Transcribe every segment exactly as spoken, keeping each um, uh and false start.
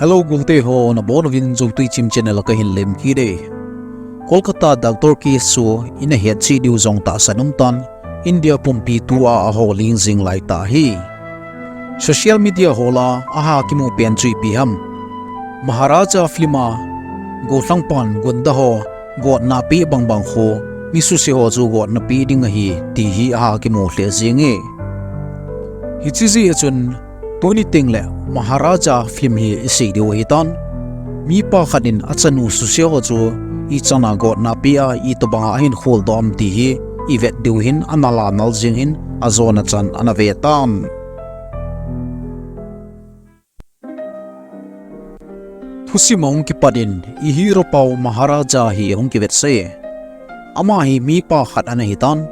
Hello, gulte ho, nabonchauvin Zotui Chim channel a kahin lemkit e. Kolkata Doctor case chu ina hetchet diu jong tahsan umtan, India pumpi tua aholing jing laitah ahi. Social media ho lah a aha kimu pen chu ipi ham? Maharaja film a golhangpan gunda ho gotna pe bangbang khu mi suse ho chu gotna pe ding ahi ti hi aha kimu lheh jing e. Hiche jeh a chun tuni tengle Maharaja film hi isei diu ahitan, mipa khat in achanu suse ho chu ichan a gotna pe a, itobang a ahin kholdoh am ti hi ivet diu hin, ana lanal jing hin, ajona chan ana vetan. Thusim ahung kipat in, i hero pau Maharaja hi hung kivetsah e. Ama hi mipa khat ana hitan,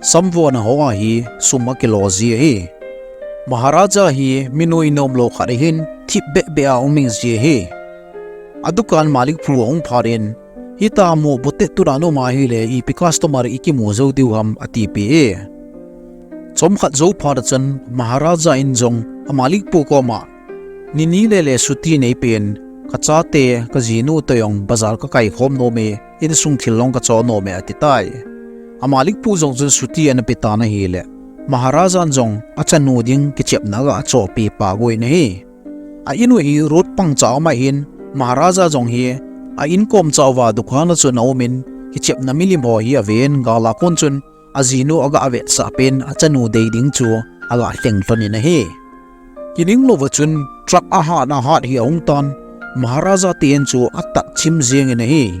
samvona hoa hi sum akilo ji ahi. Maharaja hi mi nuinom lou khat ahin, thip behbeh a um jing ji ahi. Adukan malik pu ahung phat in, hitia mu bu tettun aum ahile, ipi customer ikimu jou diu ham, atipeh e. Chomkhat jou phat a chun Maharaja in jong amalik pu koma, nini lele chutti neipen, kachate, kajinu toh jong bazar kakaikhom nom e, insung thil jong kacho nom e, atitai. Amalik pu jong chun chutti ana petan ahile, Maharaja in jong achanu ding kichepna aga chohpeh pah uvin ahi. A in u hi road pangcha um ahin, Maharaja jong hi a in komcha uva dukan a chun aumin, kichepna milim ho hi aven, gal a kon chun ajinu aga vetsah pen achanu dei ding chu aga lheng lhonin ahi. Kining louva chun truck ahat ahat hi ahung tan, Maharaja ten chu atat chim jengin ahi.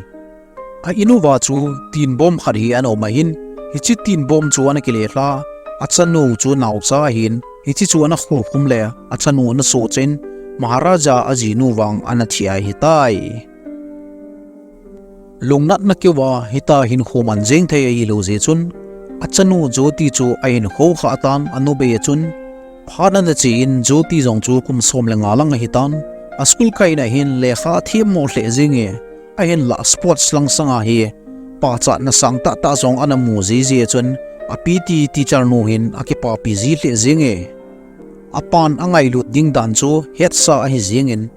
A in uva chu tin bom khat hi ana um ahin, hiche tin bom chu ana kilelha, achanu chu naocha ahin, hiche chu ana khokhum le achanu ana sohchen, Maharaja ajinu vang ana thi ahitai. Lungnatna keuva hitia hinkho man jeng thei ahilou jeh chun, achanu Jyoti chu ahin khokhah tan, anubei a chun phat ana che in, Jyoti jong chu kum som le nga lang ahitan, a school kaina hin lekha athemmo lheh jenge, ahinlah sports lang sanga hi pachatna sangtah tah jong ana mu jiji a chun, a P T teacher nu hin akipapi ji lheh jenge. Apan angailut ding dan chu hetsa ahi jengin,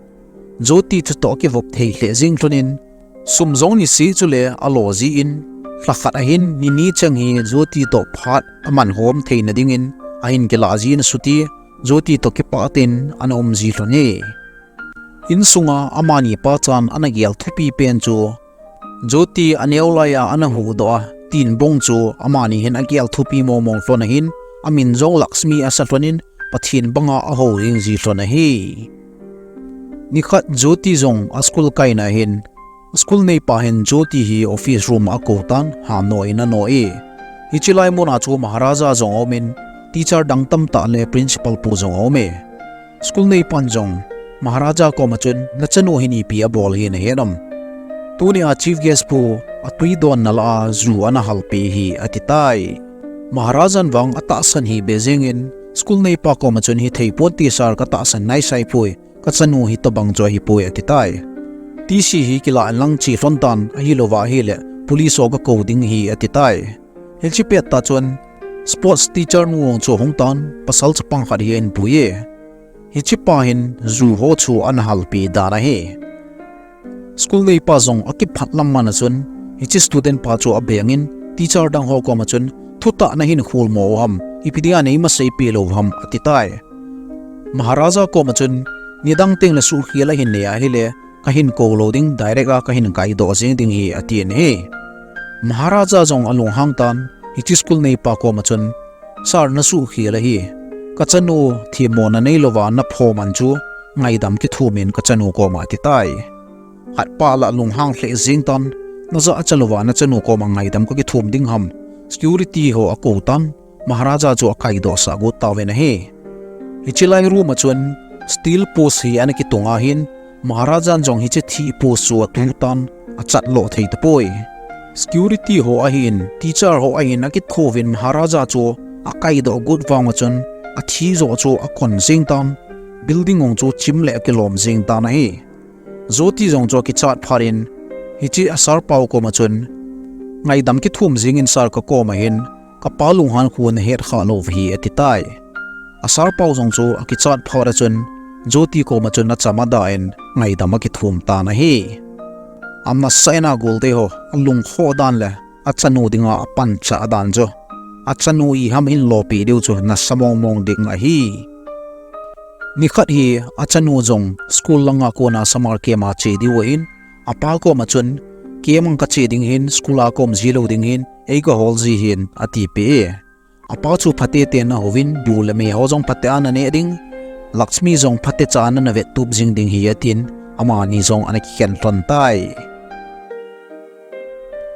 Jyoti chutoh akivop thei lheh jeng lhonin, sum jong niseh chule alo jin, lhakhat ahin nini cheng hi Jyoti toh phat aman hom theina dingin ahin kilah jin, chutti Jyoti toh kipah ten ana um ji lhon e. Insunga amani pachan ana gel thupi pen chu, Jyoti aneo laiya ana huhdoh a tin bom chu amani hin agel thupi mongmong lhon ahin, amin jong Lakshmi asa lhonin, Pathen banga ahou jing ji lhon ahi. Nikhat Jyoti jong a school kaina hin, school neipa hin Jyoti hi office room a akou tan, hanoh in anoh e. Hiche lai muna chu Maharaja jong aumin, teacher dang tamtah le principal pu jong aume. School neipan jong Maharaja koma chun, nachanu hin ipi abol hi nahet am? Tunia chief guest pu atui donna lah a ju ana halpeh hi, atitai. Maharajan vang atahsan hi be jengin, school neipa koma chun, hithei ponte sir, katahsan naisai poi, kachanu hitobang chu ahipoi, atitai. T C hi kilah inlang che lhon tan, ahilouva ahile police ho kakou ding ahi, atitai. Hiche pettah chun sports teacher nu jong chu ahung tan, pasal chapang khat hi ahinpui e. Hichepa hin ju ho chu ana halpeh dan ahi. School neipa jong akiphat lam man a chun, hiche student pa chu abengin, teacher dang ho koma chun, thutah nahin kholmo u ham, ipi dinga neimasaipeh lou u ham, atitai. Maharaja koma chun, nidang tengle suhkhel ahin nei ahile, kahin kou lou ding, direct a kahin kaidoh jeng ding ahi, atin ahi. Maharaja jong alunghang tan, hiche school neipa koma chun, sir, nasuhkhel ahi. Kachanu themmona neilouva naphom man chu, ngaidam kithumin kachanu koma, atitai. Khatpa lah lunghang lheh jeng tan, najahcha louva nachanu koma ngaidam kakithum ding ham? Security ho akou tan, Maharaja chu akaidohsah got tauvin ahi. Hiche lai room a chun steel post hi ana kitung ahin, Maharaja in jong hiche thih post chu atutan, achat loh thei tapoi. Security ho ahin, teacher ho ahin akithouvin Maharaja chu akaidoh got vang a chun, athi joh chu akon jeng tan, building jong chu chim le akilom jeng tan ahi. Jyoti jong chu akichat phat in, hiche a sir pau koma chun, ngaidam kithum jengin sir, kakoma hin kapa lunghan khu nahet khah lou ahi, atitai. A sir pau jong chu akichat phat a chun, Jyoti koma chun acham adah in ngaidam akithum tan ahi. Anasah in agol te ho alungkhoh dan le achanu dinga apanchah dan chu, achanu iham hin lopi diu chu nasa mongmong ding ahi. Nikhat hi achanu jong school langa kona summer camp a che diu ahin, apa koma chun, camp a kache ding hin, school a kaum ji lou ding hin, ei kahol ji hin, atipeh e. Apa chu phatecha in ahouvin, bu le mei ho jong phatecha in aneh ding, Lakshmi jong phatecha in ana vettup jing ding hi, atin, amani jong ana kikhen lhon tai.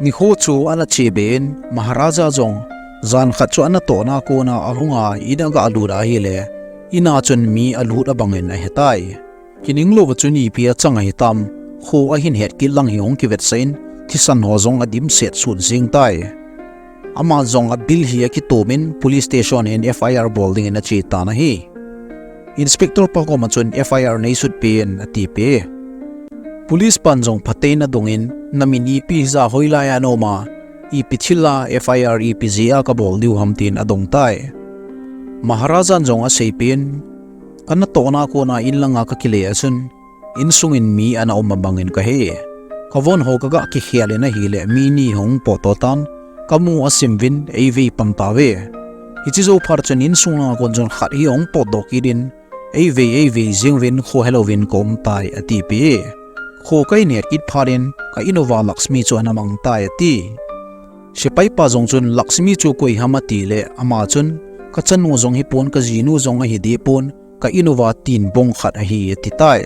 Nikho chu ana che be in, Maharaja jong jan khat chu anatohna kona ahunga in aga lut ahile, in a chun mi alut abang in ahetai. Kininglouva chun ipi achang ahitam, kho ahin het kit lang hi hung kivetsah in, thisan ho jong adimset sut jeng tai. Ama jong abil hi akitom in, police station hin F I R bol dingin ache tan ahi. Inspector pa koma chun F I R neisutpeh in atipeh e. Police pan jong phatecha in adong in, namin ipi hija, hoilai a naum a, ipi thil a F I R ipi jeh a kabol diu ham, tin adong tai. Maharaja in jong aseipeh in, kanatohna kona in langa kakile a chun, insung in mi ana um abang in kahe. Kavon ho kaga kikhel in ahile, mi ni hung potdoh tan, kamu asim uvin, eivei pan tauve. Hiche jou phat chun insung langa kon chun khat hi hung potdoh kit in, eivei, eivei jeng uvin, kho helouvin kaum tai, atipeh e. Kho kahin het kit phat in, ka in uva Lakshmi chu ana mang tai, ati. Sepai pa jong chun Lakshmi chu koi ham atile, ama chun, kachanu jong hipon, kajinu jong ahideh pon, ka in uva tinbong khat ahi, ati tai.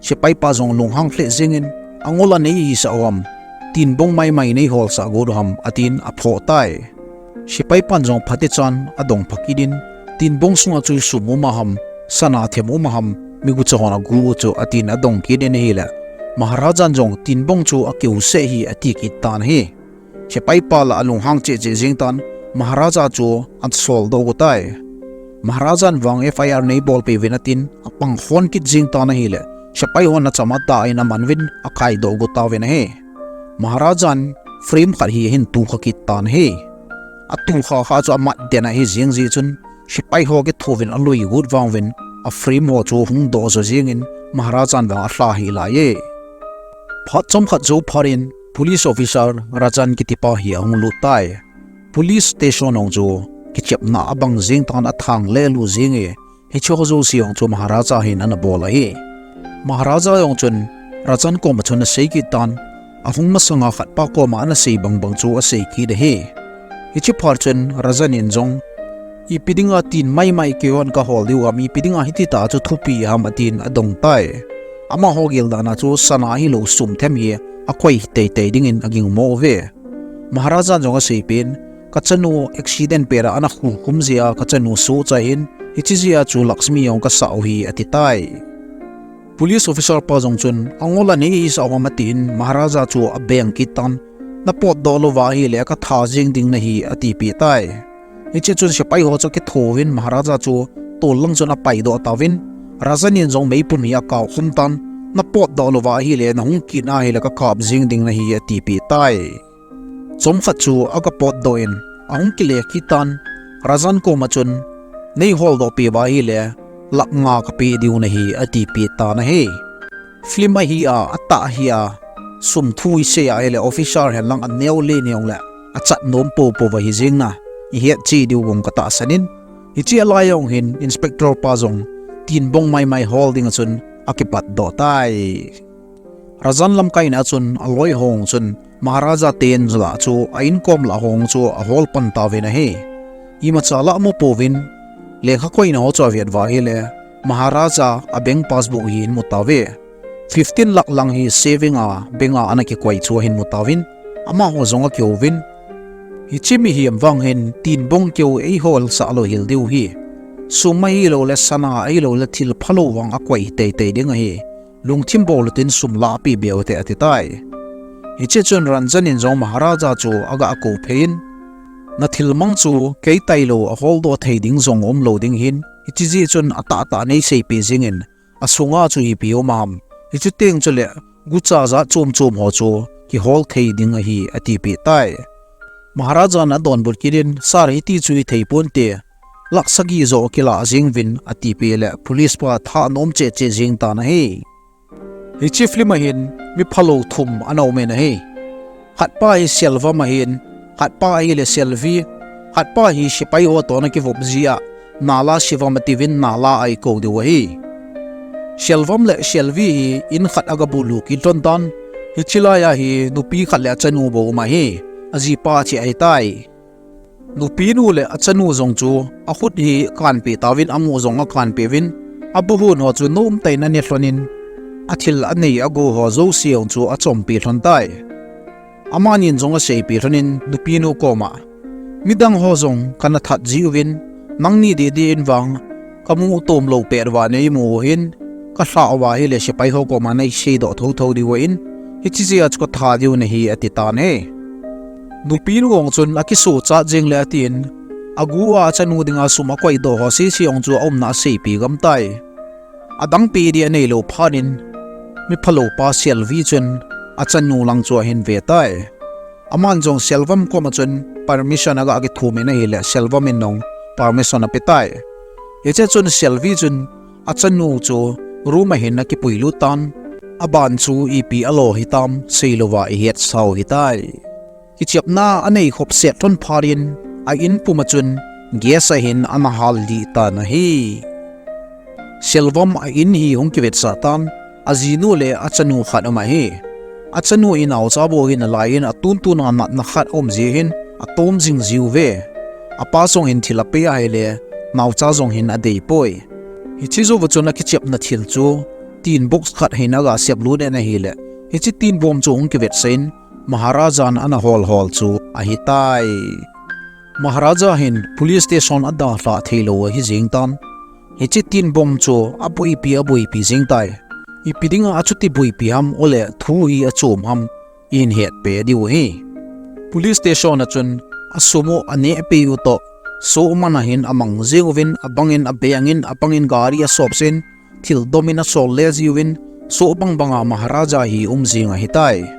Sepai pa jong lunghang lheh jeng in, angol a nei hisah u ham, tinbong maimai neiholsah got u ham, atin aphoh tai. Sepai pan jong phatecha in adong pha kit in, tinbong sunga chu sum um a ham, sana them um a ham, migucha hon agu u chu, atin adong kit in ahile, Maharaja in jong tinbong chu akeu seh hi ati kit tan ahi. Sepai pa la alunghang cheh cheh jeng tan, Maharaja chu asoldoh got tai. Maharaja in vang F I R neibolpeh uvin atin, apang khon kit jeng tan ahile, sepai hon acham adah in aman uvin akaidoh got tauvin ahi. Maharaja in frame khat hi ahin tukha kit tan ahi. Atukha kha chu amat den ahi jeng jeh chun, sepai ho kithouvin alui got vang uvin, a frame ho chu hung doh jo jeng in, Maharaja in vang alha hih laiye. Phat chomkhat jou phat in, police officer Rajan kitipa hi ahung lut tai. Police station hung chu kichepna abang jeng tan, athang lelu jeng e, hiche ho jouse hung chu Maharaja hin ana bol ahi. Maharaja jong chun Rajan koma chun asei kit tan, ahung masanga khatpa koma ana sei bangbang chu asei kit ahi. Hiche phat chun Rajan in jong, ipi dinga tin maimai keihon kahol diu ham, ipi dinga hititah chu thupi ham, atin adong tai. Amaho gel dan a chu sana hilou sum them hi akoi teitei dingin agingmo uve. Maharaja in jong aseipeh in, kachanu accident pet a ana khukhum jeh a kachanu sohcha ahin, hiche jeh a chu Lakshmi jong kasah u ahi, ati tai. Police officer pa jong chun, angol a nei hisah u ham, atin, Maharaja chu abeng kit tan, napotdoh louva ahile katha jeng ding nahi, atipeh tai. Hiche chun sepai ho chu akithouvin, Maharaja chu tol lang chun apaidoh tauvin, Rajan in jong meipum hi akao khum tan, napotdoh louva ahile nahung kit ahile kakap jeng ding nahi, atipeh tai. Chomkhat chu aga potdoh in, ahung kile kit tan, Rajan koma chun, neiholdoh peh uva ahile, lakh nga kapeh diu nahi, atipeh tan ahi. Film ahi a, atah ahi a, sum thu isei ahile, officer hen lang aneo le neo le, achat nom poupou va hi jeng na, ihet cheh diu vang katahsan in, hiche alai jong hin, inspector pa jong, tinbong maimai hol dinga chun, akipatdoh tai. Rajan lamkaina a chun aloi ho chun Maharaja ten lah chu a inkom lah ho chu ahol pan tauvin ahi. Imacha lah amu pouvin lekha koina ho chu avet uva ahile Maharaja a bank passbook hi ahin mu tauve. Fifteen lakh lang hi saving a bank a ana kikoi chu ahin mu tauvin amaho jong akihouvin. Hiche mihem vang hin tinbong keu eiholsah lou hel diu ahi. Sum ahilou le sana ahilou le thil phalou vang akoi teitei ding ahi. Lungthim bol utin sum lah peh beh ute ati tai. Hiche chun Rajan in jong Maharaja chu aga kou phei in, na thilmang chu kei tailou a holdoh thei ding jong umlou ding ahin, hiche jeh chun atahtah nei seipeh jeng in, asunga chu ipi um ham, hiche teng chule gucha jat chom chom ho chu kihol thei ding ahi, atipeh tai. Maharaja in adonbut kit in, Sir, hiti chu ithei ponte. lakh sagi jo kila jing uvin ati peh le police pa thanom cheh cheh jing tan ahi. Hiche film a hin mi phalou thum ana um in ahi. Khat pa hi Selvam ahin, khat pa ahile Selvi, khat pa hi sepai ho toh ana kivop jia, Nala Shivam atiuvin Nala a eikou diu ahi. Selvam le Selvi hi in khat a gabuh lut kit lhon tan, hiche lai a hi nupi khat le achanu bou um ahi, ajipa cheh ahitai. Nupi nu le achanu jong chu akhut hi akanpeh tauvin, amu jong akanpeh uvin, abuhon ho chu nomtah in ane lhon in, athil anei ago ho jouse jong chu achompi lhon tai. Amanin jong aseipi lhon in nupi nu koma, midang ho jong kana that jiuvin, nangni didi in vang kamu tom lou pet uva neimu u hin, kalhah uva ahile sepai ho koma neisei doh thotho diu ahin, hiche jeh a chu katha diu nahi ati tan ahi. Nupi nu jong chun akisochat jing le atin, agu a achanu dinga sum akoi doh ho sese jong chu aumna aseipi gam tai. Adang pe di anei lou phat in, mi phalou pa Selvi chun achanu lang chu ahin ve tai. Aman jong Selvam koma chun permission aga kithum in ahile Selvam in jong permission ape tai. Hiche chun Selvi chun achanu chu room a hin akipui lut tan, aban chu ipi alo hitam seilouva ihet sau hitai. Kichepna anei khop set lhon phat in a in pum a chun gas ahin ana hal lih tan ahi. Selvam a in hi hung kivetsah tan, ajinu le achanu khat um ahi. Achanu hi naocha bou ahin alai in atuntun a natna khat aum jeh hin atom jing jiuve. Apa jong hin thil ape ahile naocha jong hin adei poi. Hiche jouva chun akichepna thil chu tin box khat hin aga sep lut in ahile, hiche tin bomb chu hung kivetsah in Maharaja in ana hol hol chu ahitai. Maharaja hin police station adalhah theilou ahi jing tan. Hiche tin bomb chu aboipi aboipi jing tai. Ipi dinga achuti boipi ham, ole thu hi achom ham, ihin hetpeh diu ahi. Police station a chun asum u anehpeh u toh, sohman a hin amang jing uvin, abang in abeng in, abang in gari asop jin, thil dom in asol le jiuvin, soh bang banga Maharaja hi um jing ahitai.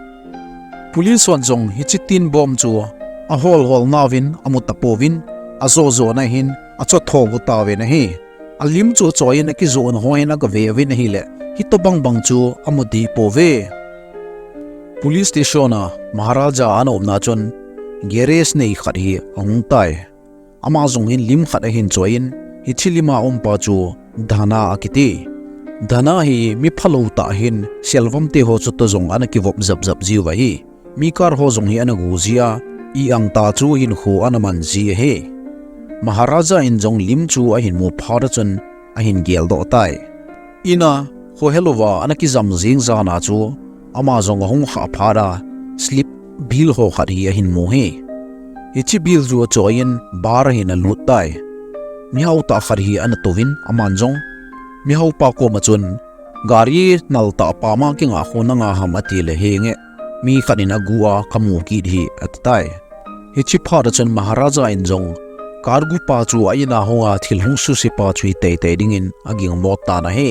Police hon jong hiche tin bomb chu ahol hol nauvin amu tapouvin, ajo jona hin achoh thou tauvin ahi. Alim chu achoi in akijona ho hin agave uvin ahile, hitobang bang chu amu deh pouve. Police station a Maharaja ana umna chun garage nei khat hi ahung tai. Ama jong hin lim khat ahin choi in, hiche lim a umpa chu Dhana akiti. Dhana hi mi phalou tah ahin, Selvam te ho chutoh jong ana kivop jap jap jiu ahi. Mi car ho jong hi ana gu jia, i-ang tah chu hinkho ana man ji ahi. Maharaja in jong lim chu ahin mu phat a chun ahin geldoh tai. In a khohelouva ana kijam jing jan a chu ama jong ahung khah phat a, slip bil ho khat hi ahin mu ahi. Hiche bil chu achoi in bar a hin alut tai. Mihao tah khat hi ana touvin aman jong mihaopa koma chun, gari nal tah pa ma kingah khu nanga ham ati le, henge, mi khat in agu a kamu kit hi ati tai. Hiche phat a chun Maharaja in jong car gupa chu a in a hunga thil hung suse pa chu hi teitei dingin aging mot tan ahi.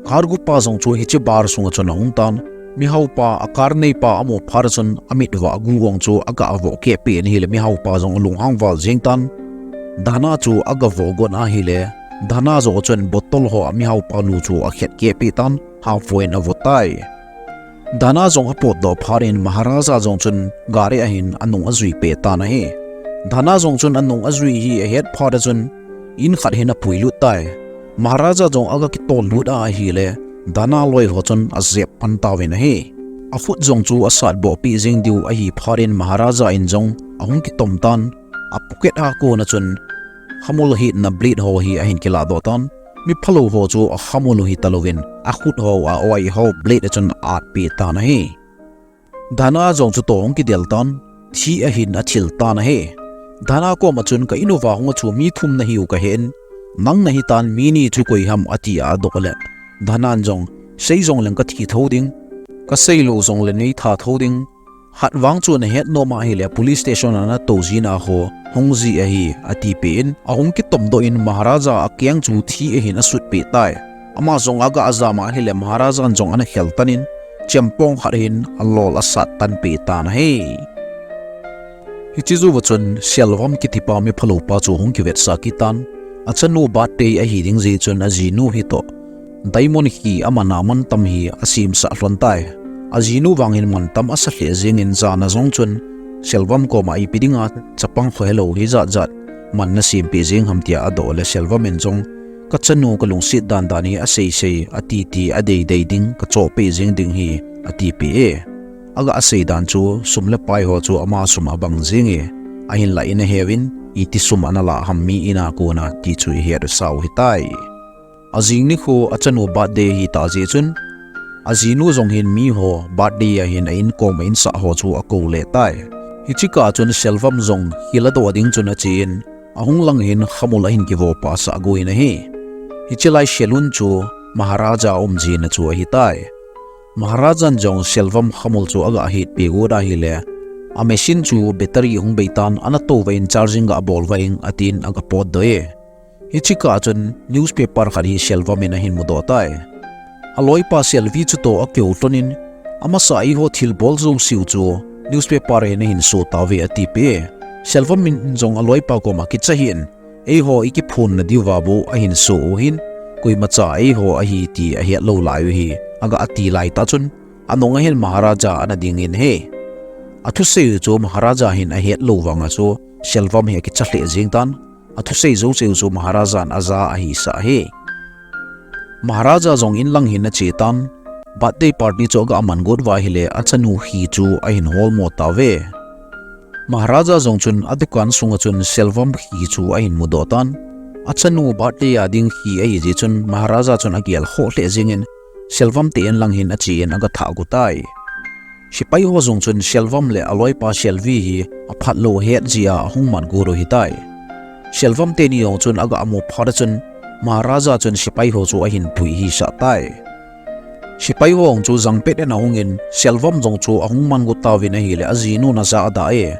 Car gupa jong chu hiche bar sunga chun ahung tan, mihaopa a car neipa amu phat a chun amit uva agu jong chu aga voh keh peh in ahile mihaopa jong alunghang val jeng tan. Dhana chu aga voh gon ahile, Dhana jong chun bottle ho a mihaopa lu chu akhet keh peh tan, hahvoi in avoh tai. Dhana jong apotdoh phat in Maharaja jong chun gari a hin anung ajui peh tan ahi. Dhana jong chun anung ajui hi ahet phat a chun in khat hin apuilut tai. Maharaja jong aga kitol lut a ahile, Dhana loi ho chun ajep pan tauvin ahi. Akhut jong chu asatboh peh jeng diu ahi phat in Maharaja in jong ahung kitom tan, a pocket a kona chun khamul hetna blade ho hi ahin kilahdoh tan. Mi phalou ho chu akhamul u hitalouvin, akhut ho, a-oi ho blade a chun a-at peh tan ahi. Dhana jong chutoh hung kidel tan, thi ahin athil tan ahi. Dhana koma chun, ka in uva hung achu mi thum nahiu kahen, nang nahitan mi ni chu koi ham ati a adoh le, Dhana in jong, sei jongleng kathi thou ding, kaseilou jongle neitha thou ding, khatvang chu nahet nom ahile police station a natou jina ho hung ji ahi, atipeh in, ahung kitomdoh in Maharaja akeng chu thi ahin asutpeh tai. Ama jong aga ajam ahile Maharaja in jong ana khel tan in, chempong khat ahin alol asat tanpeh tan ahi. Hiche jou a chun Selvam kitipa miphalou pa chu hung kivetsah kit tan. Achanu birthday ahi ding jeh chun ajinu hitoh diamond khi aman a mantam hi asemsah lhon tai. Ajinu vang hin mantam asa lheh jeng in jan a jong chun Selvam koma ipi dinga chapang khohelou hijat jat man nasempeh jeng ham tia adoh le Selvam in jong kachanu kalungset dandan hi aseisei atiti adeidei ding kachohpeh jeng ding hi atipeh e. Aga asei dan chu sum le pai ho chu ama sum abang jeng e. Ahinlah ina heuvin iti sum ana lah ham mi ina kona ti chu ihet u sau hitai. Ajing nikho achanu birthday hita jeh chun ajinu jong hin miho birthday a hin a inkom a insah ho chu akou le tai. Hiche kah chun Selvam jong hil adoh ding chun achen ahung lang hin khamul ahin kivo pasah go in ahi. Hiche lai salon chu Maharaja umjing a chu ahitai. Maharaja in jong Selvam khamul chu aga hetpeh got ahile a machine chu battery hung bei tan ana touva in charging gabol uva ing atin aga potdoh e. Hiche kah chun newspaper khat hi Selvam in ahin mudoh tai. Aloipa Selvi chutoh akihou lhon in amasa eiho thilbol jouseu chu newspaper a hin ahin so tauve atipeh e. Selvam in jong aloipa koma kicha hih in eiho ikiphonna diuva bou ahin so u hin koimacha eiho ahi ti ahetlou lai u hi aga ati laitah chun anung a hin Maharaja ana ding in ahi. Athusei u chu Maharaja hin ahetlou vanga chu Selvam hi akicha lheh jeng tan. Athusei jouseu chu Maharaja in aja ahisah ahi. Maharaja jong inlang hin ache tan. Birthday party chu aga man got uva ahile achanu khi chu ahin holmo tauve. Maharaja jong chun adukan sunga chun Selvam khi chu ahin mudoh tan. Achanu birthday a ding khi ahi jeh chun Maharaja chun agel khoh lheh jeng in Selvam te inlang hin ache in aga thah got tai. Sepai ho jong chun Selvam le aloipa Selvi hi aphatlou het jeh a ahung man got u hitai. Selvam teni jong chun aga mu phat a chun Maharaja chun sepai ho chu ahin pui hisah tai. Sepai ho jong chu jangpet in ahung in Selvam jong chu ahung man got tauvin ahile ajinun aja adah e.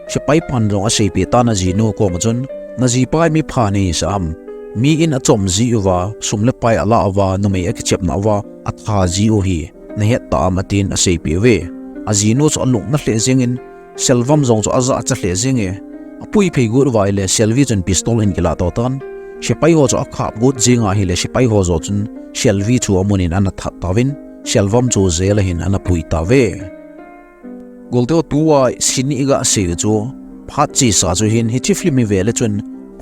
Sepai pan jong aseipeh tan ajinu koma chun, najipa hi mipha nahisah ham? Mi in achom ji uva, sum le pai alah uva, numei akichepna uva atha ji u hi nahet tah am atin aseipeh uve. Ajinu chu alungna lheh jeng in Selvam jong chu ajacha lheh jeng e. Apui phei got uva ahile Selvi chun pistol ahin kilah to tan. Sepai ho chu akhap got jeng ahile sepai ho jong chun Selvi chu amun in ana that tauvin Selvam chu jail a hin ana pui tauve. Golte ho, tua scene iga sei u chu phat chesa chu hin hiche film hi ve le chun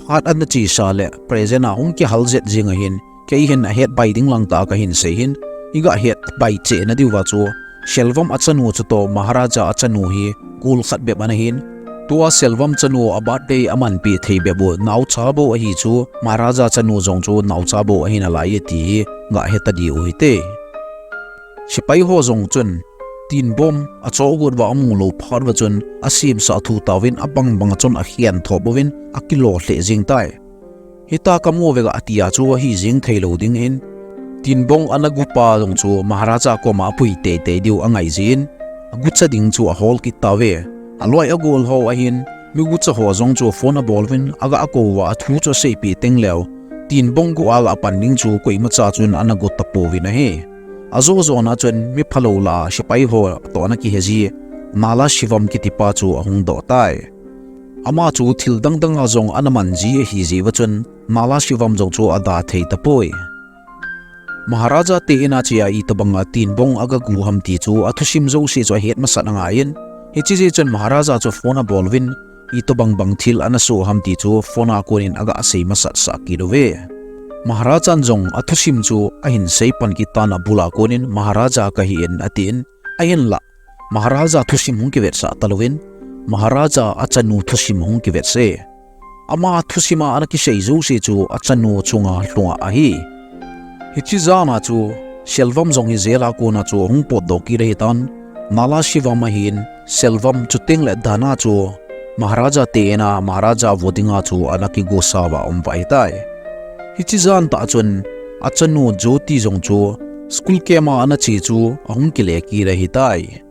phat ana chesa le present a hung kihal jet jeng ahin kei hin ahet bai ding lang tah kahin sei hin iga het bai cheh na diuva chu Selvam achanu chutoh Maharaja achanu hi kul khat bep ana hin tua Selvam chanu a birthday amanpi thei bep u naocha bou ahi chu Maharaja chanu jong chu naocha bou ahin alai e ti hi ga heta diu hite. Sepai ho jong chun tin bomb achoh got uva amu lou phat uva chun asemsah thu tauvin abang bang a chun akhen thop uvin akilo lheh jeng tai. Hita kamu uve ga tia chu ahi jeng thei lou ding in tin bomb ana gupa jong chu Maharaja koma apui teitei diu angai jin agucha ding chu ahol kit tauve. Aloi agol ho ahin mi gucha ho jong chu phone abol uvin aga kou uva athu chu aseipeh teng leu tin bomb gu aga pan ding chu koimacha chun ana got tapouvin ahi. Ajo jona chun miphalou lah a sepai ho toh ana kihe ji Nala Shivam kitipa chu ahung doh tai. Ama chu thil dang dang a jong ana man ji ahi jeh uva chun Nala Shivam jong chu ada thei tapoi. Maharaja te in a che a itobang a tin bomb aga gu ham ti chu athusim jouse chu ahet masat angai in, hiche jeh chun Maharaja chu phone abol uvin itobang bang thil ana soh ham ti chu phone a kon in aga sei masat sah kit uve. Maharaja in jong athusim chu ahin sei pan kit tan abul a kon in Maharaja kahi in atin, ahinlah Maharaja thusim hung kivetsah talouvin Maharaja achanu thusim hung kivetse. Ama thusim a ana kisei jouse chu achanu chunga lhunga ahi. Hiche jan a chu Selvam jong hi jail a kona chu ahung potdoh kit ahitan, Nala Shivam ahin Selvam chuteng le Dana chu Maharaja te in a Maharaja vo dinga chu ana kigosa uva um uva ahitai. Hiche jan tah chun achanu Jyoti jong chu school camp a ana che chu ahung kile kit ahitai.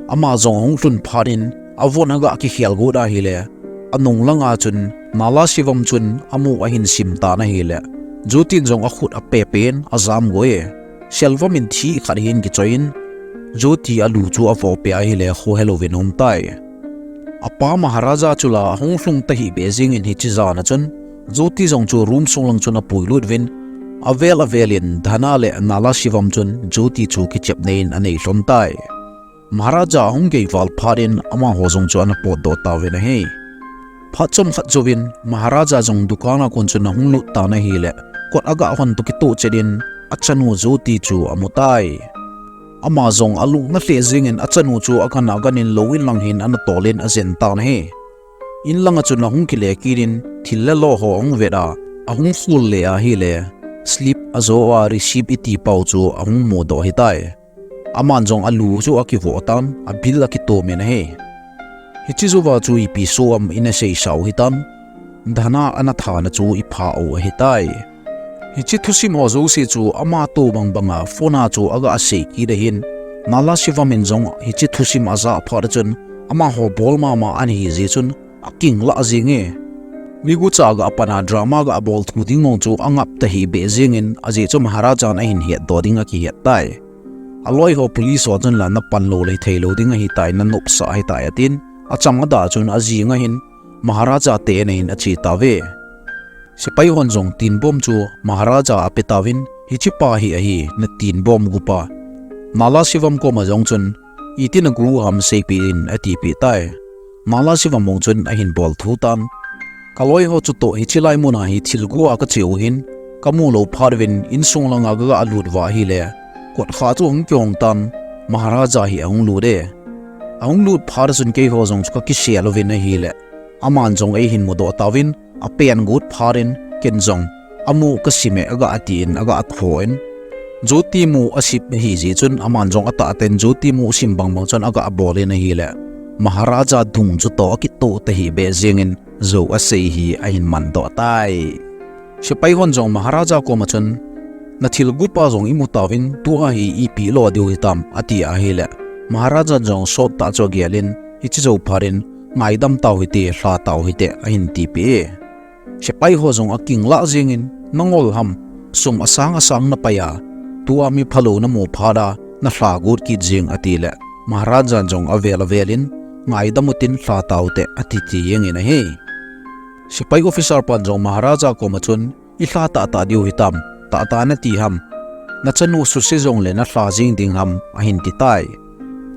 Ama jong ahung lhun phat in avon aga kikhel got ahile, anung langa chun Nala Shivam chun amu ahin sim tan ahile, Jyoti in jong akhut apepen ajam go e. Selvam in thih khat hin kichoi in Jyoti alu chu avoh peh ahile khohelouvin aum tai. Apa Maharaja chu la ahung lhung tahih beh jengin hiche jan a chun Jyoti jong chu room sung lang chun apuilut uvin, avel avel in Dhana le Nala Shivam chun Jyoti chu kichepna in anei lhon tai. Maharaja ahung gei val phat in amaho jong chu ana potdoh tauvin ahi. Phat chomkhat jouvin Maharaja jong dukan a kon chun ahung lut tan ahile, kot aga hon toh kitoh chet in achanu Jyoti chu amu tai. Ama jong alungna lheh jengin achanu chu agan agan in lou in lang hin ana tol in ajen tan ahi. In lang a chun ahung kile kit in thil le lo ho ahung vet a, ahung khol le ahile, slip ajo a receipt iti pau chu ahung mudoh ahitai. Aman jong alu chu akivoh tan, abil akitom in ahi. Hiche jouva chu ipi so am ina seisah u hitam, Dhana ana thana chu ipha u ahitai. Hiche thusim ho jouse chu ama toh bang banga phone a chu aga sei kit ahin, Nala Shivam in jong hiche thusim ajah phat a chun amaho bol mama ana hi jeh chun akinglah jenge. Migucha aga pan a drama ga bol thu ding mong chu angap tahih beh jengin ajeh chu Maharaja in ahin hetdoh ding akihet tai. Aloi ho police ho chun la napan lou le hithei lou ding ahitai, nanopsah ahitai atin, acham ada chun ajing ahin Maharaja te in ahin ache tauve. Sepai hon jong tinbom chu Maharaja ape tauvin, hichepa hi ahi, natinbom gupa. Nala Shivam koma jong chun, iti nagu ham seipeh in atipeh tai. Nala Shivam mong chun ahin bol thu tan. Kaloi ho chutoh hiche lai muna hi thil gu a kache u hin, kamu lou phat uvin insung langa galut uva ahile, kot kha chu ahung kihong tan, Maharaja hi ahung lut e. Ahung lut phat a chun keiho jong chu kakisel uvin ahile, aman jong eihin mudoh tauvin, apen got phat in ken jong, amu kasim e aga tin aga tho in, Jyoti mu asim ahi jeh chun aman jong atah ten Jyoti mu sim bang bang chun aga bol in ahile, Maharaja dung chutoh akitoh tahih beh jengin jou asei hi ahin mandoh tai. Sepai hon jong Maharaja koma chun, nathil gupa jong imu tauvin, tua hi ipi lo diu hitam, ati ahile, Maharaja jong sot tah chu agel in, hiche jou phat in, ngaidam tau hite, lha tau hite, ahin tipeh e. Sepai ho jong akinglah jengin, nangol ham, sum asang asang napai a, tua mi phalou namu phat a, nalha got kit jeng atile, Maharaja jong avel avel in, ngaidam utin lha taute, ati ti jengin ahi. Sepai officer pan jong Maharaja koma chun, ilha tahtah diu hitam, tahtah nati ham, nachanu suse jongle nalha jeng ding ham, ahin ti tai.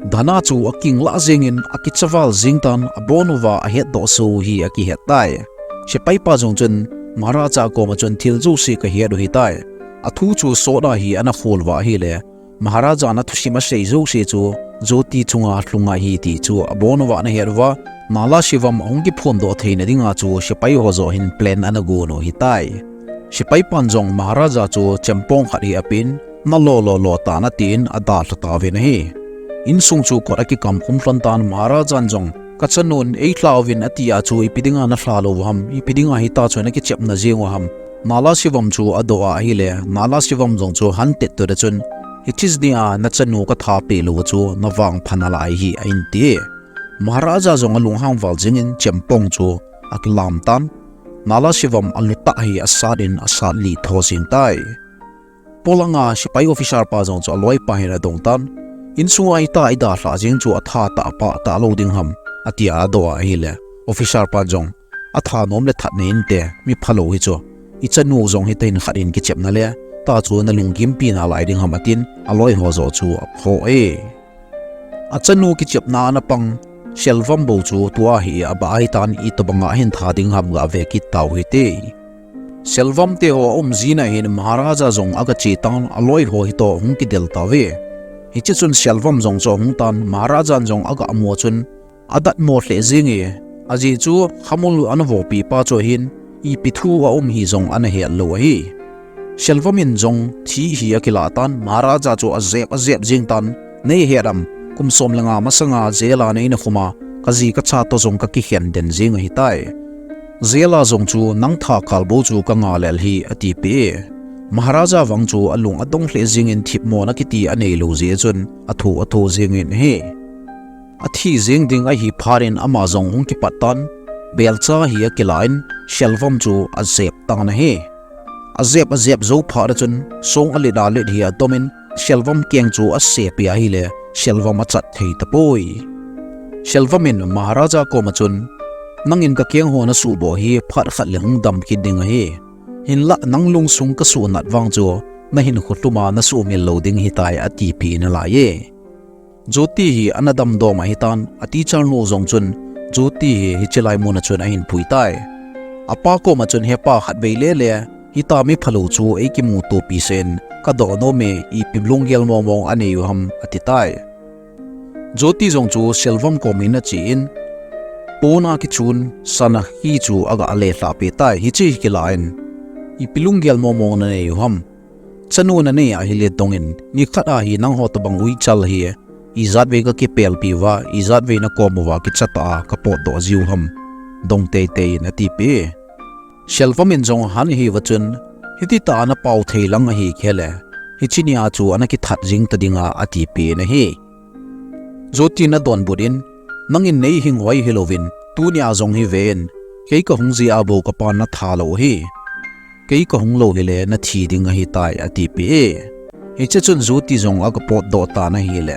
Dhana chu akinglah jengin akicha val jeng tan, abon uva ahetdoh sou hi akihet tai. Sepai pa jong chun Maharaja koma chun thil jouse kahet u hitai. Athu chu sot a hi ana khol uva ahile, Maharaja in athusim asei jouse chu Jyoti chunga lhung ahi ti chu abon uva ana het uva, Nala Shivam ahung kiphondoh theina dinga chu sepai ho joh hin plan ana gon u hitai. Sepai pan jong Maharaja chu chempong khat hi apen, nalo lo lo tan atin adalha tauvin ahi. Insung chu kot akikam khum lhon tan Maharaja in jong, kachanun eilha uvin ati a chu ipi dinga nalha lou u ham, ipi dinga hita chu nakichepna jeng u ham, Nala Shivam chu adoh a ahile, Nala Shivam jong chu hantet tut a chun, hiche jeh a nachanu katha peh lou u chu navangpha nalai hi ahin ti. Maharaja jong alunghang val jengin chempong chu akilam tan. Nala Shivam alutah hi asat in asat litho jeng tai. Polanga sepai officer pa jong chu aloipa hin adong tan. Insunga hita idalhah jeng chu atha tah pah tah lou ding ham, atia adoh a ahile, officer pan jong, athanom le that nei inte, mi phalou hi chu, ichanu jong hitahin khat in kichepna le, ta chu nalunggimpi nalai ding ham atin, aloi ho joh chu aphoh e. Achanu kichepna ana pang Selvam bou chu tua hi abah ahitan, itobanga ahin tha ding ham gave kit tau hite. Selvam te ho aum jina hin Maharaja jong agache tan, aloi ho hitoh hung kidel tauve. Hiche chun Selvam jong chu ahung tan, Maharaja jong agamu chun adatmo lheh jenge, ajeh chu Khamul ana vopi pa chu ahin, ipi thu aum hi jong ana het lou ahi. Selvam in jong thi hi akilah tan, Maharaja chu ajep ajep jeng tan, nei het am, kum som le nga masanga jail a neina khum a, kaji kacha toh jong kakikhen den jeng ahitai. Jail a jong chu nang tha kal bou chu kanga lel hi, atipeh e. Maharaja vang chu alung adong lheh jengin thipmona kiti aneilou jeh chun athu athu jengin ahi. Athi jeng ding ahi phat in ama jong hung kipat tan, belcha hi akilah in Selvam chu ajep tan ahi. Ajep ajep jou phat a chun song alet alet hi adomin Selvam keng chu asep e ahile Selvam achat thei tapoi. Shelvam in Maharaja koma chun, "Nangin kakeng ho nasuhboh hi phat khat le hung dam kit ding ahi. Hinlah nang lungsung kasuhnat vang chu nahinkho lhuma nasuhmil lou ding ahitai," atipeh nalaiye. Jyoti hi ana damdom ahitan, a teacher nu jong chun Jyoti hi hiche lai muna chun ahin pui tai. Apa koma chun, "Hepa, khatvei lele hitia mi phalou chu eikimuto peh sah in, kadoh nome, ipi lunggel mongmong anei u ham," atitai. Jyoti jong chu Shelvam kom in achen, pon a kichun sana hi chu aga lelhah peh tai, hiche hi kilah in, "Ipi lunggel mongmong nanei u ham? Chanu nanei ahile dong in, nikhat a hi nangho tobang uichal hi ijatvei kakipelpi uva, ijatvei nakom uva kichatah a kapotdoh jiu ham, dong teitei in," atipeh. Shelvam in jong han ahiuva chun, "Hititah a napao thei lang ahi kei le, hiche nia chu ana kithat jing ta dinga," atipeh in ahi. Jyoti in adonbut in, "Nangin neihing hoi hilouvin, tunia jong hi ve in, kei kahung jeh a bou kapa natha lou ahi. Kei kahung lou hile nathi ding ahitai," atipeh e. Hiche chun Jyoti jong aga potdoh tan ahile,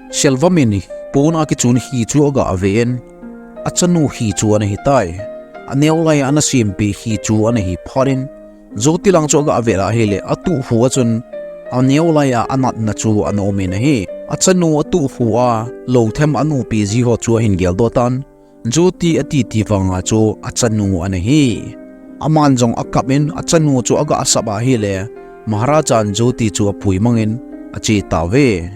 Shelvam in pon a kichun hi chu aga ve in, achanu hi chu ana hitai. Aneo lai a ana sempeh hi chu ana hi phat in, Jyoti lang chu aga vet ahile, atuhhu a chun aneo lai a anatna chu ana um in ahi. Achanu atuhhu a lou them anupeh ji ho chu ahin geldoh tan, Jyoti atiti vanga chu achanu ana hi. Aman jong akap in achanu chu aga sap ahile, Maharaja in Jyoti chu apui mang in ache tauve.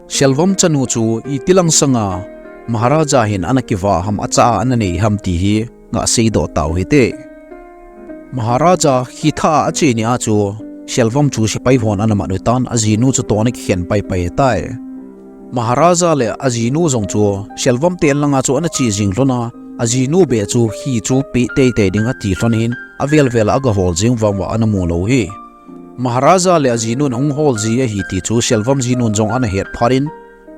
Shelvam chanu chu itilang sanga Maharaja hin ana kivah ham, acha a ana nei ham ti hi gasei doh tau hite. Maharaja khitha a ache nia chu Shelvam chu sepai hon ana mat u tan, ajinu chu toh ana kikhen paipai tai. Maharaja le ajinu jong chu Shelvam te in langa chu ana che jing lhon a, ajinu beh chu hi chu peh teitei ding ati lhon hin, avel vel a aga hol jing vang uva ana mu lou hi. Maharaja le ajinun ahung hol ji ahi ti chu Shelvam jinun jong ana het phat in,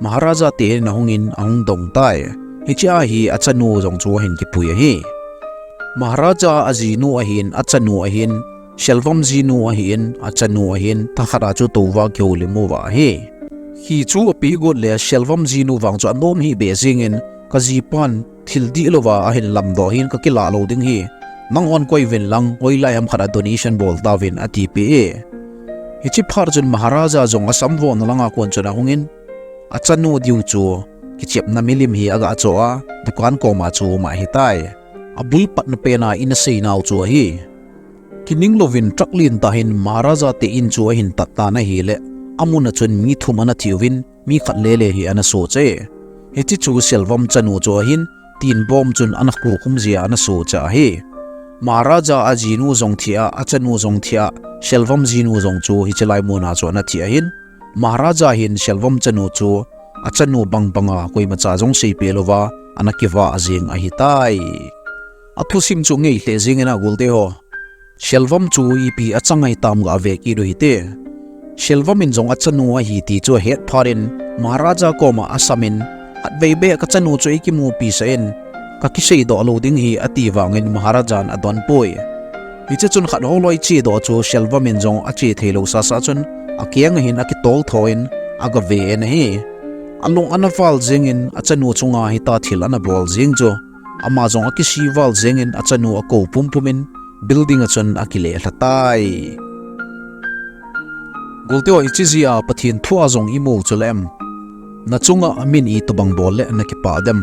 Maharaja te in ahung in ahung dong tai. Hiche a hi achanu jong chu ahin kipui ahi. Maharaja ajinu ahin, achanu ahin, Shelvam jinu ahin, achanu ahin, thakhat a chu touva kihoulim uva ahi. Hi chu apeh got le Shelvam jinu vang chu anom hih beh jeng in, kajipan thil dihlouva ahin lamdoh hin kakilah lou ding ahi. Nanghon koiuvin lang, hoilai ham khat a donation bol tauvin atipeh e. Hiche phat chun Maharaja jong asamvon langa kon chun ahung in, achanu diu chu kichepna milim hi aga choh a, dukan koma chu um ahitai. Abul patna pen a in asei nau chu ahi. Kining louvin truck lentah hin Maharaja te in chu ahin tat tan ahile, amun a chun mi thum ana thi uvin, mi khat lele hi ana sohcha e. Hiche chu Shelvam chanu chu ahin, tin bom chun ana khukhum jia ana sohcha ahi. Maharaja ajinu jong thi a, achanu jong thi a, Shelvam jinu jong chu hiche lai muna chu ana thi ahin, Maharaja hin Shelvam chanu chu achanu bangbanga koimacha jong seipeh louva ana kivah jeng ahitai. Athusim chu ngei lheh jeng in a gulte ho. Shelvam chu ipi achang ahitam gave kit u hite. Shelvam in jong achanu ahi ti chu ahet phat in Maharaja koma asam in, khatvei beh kachanu chu eikimupi sah in, kakiseidoh lou ding ahi ati vangin Maharaja in adonpoi. Hiche chun khat holoi chedoh chu Shelvam in jong ache theilou sasa chun akeng ahin akitol tho in aga ve in ahi. Alung ana val jeng in achanu chunga hitia thil ana bol jeng chu, ama jong akisei val jeng in achanu akou pumpum in building a chun akile lha tai. Gulte ho, hiche jeh a Pathen thu a jong imu chu le em? Nachunga min itobang bol le nakipah dem?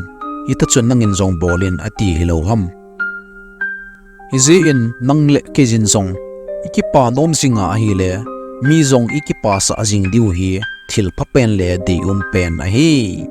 Hita chun nangin jong bol in ati hilou ham? Hijeh in nang le kei jin jong ikipa nom jinga ahile, mi jong ikipasah jing diu hi thil phapen le deium pen ahi.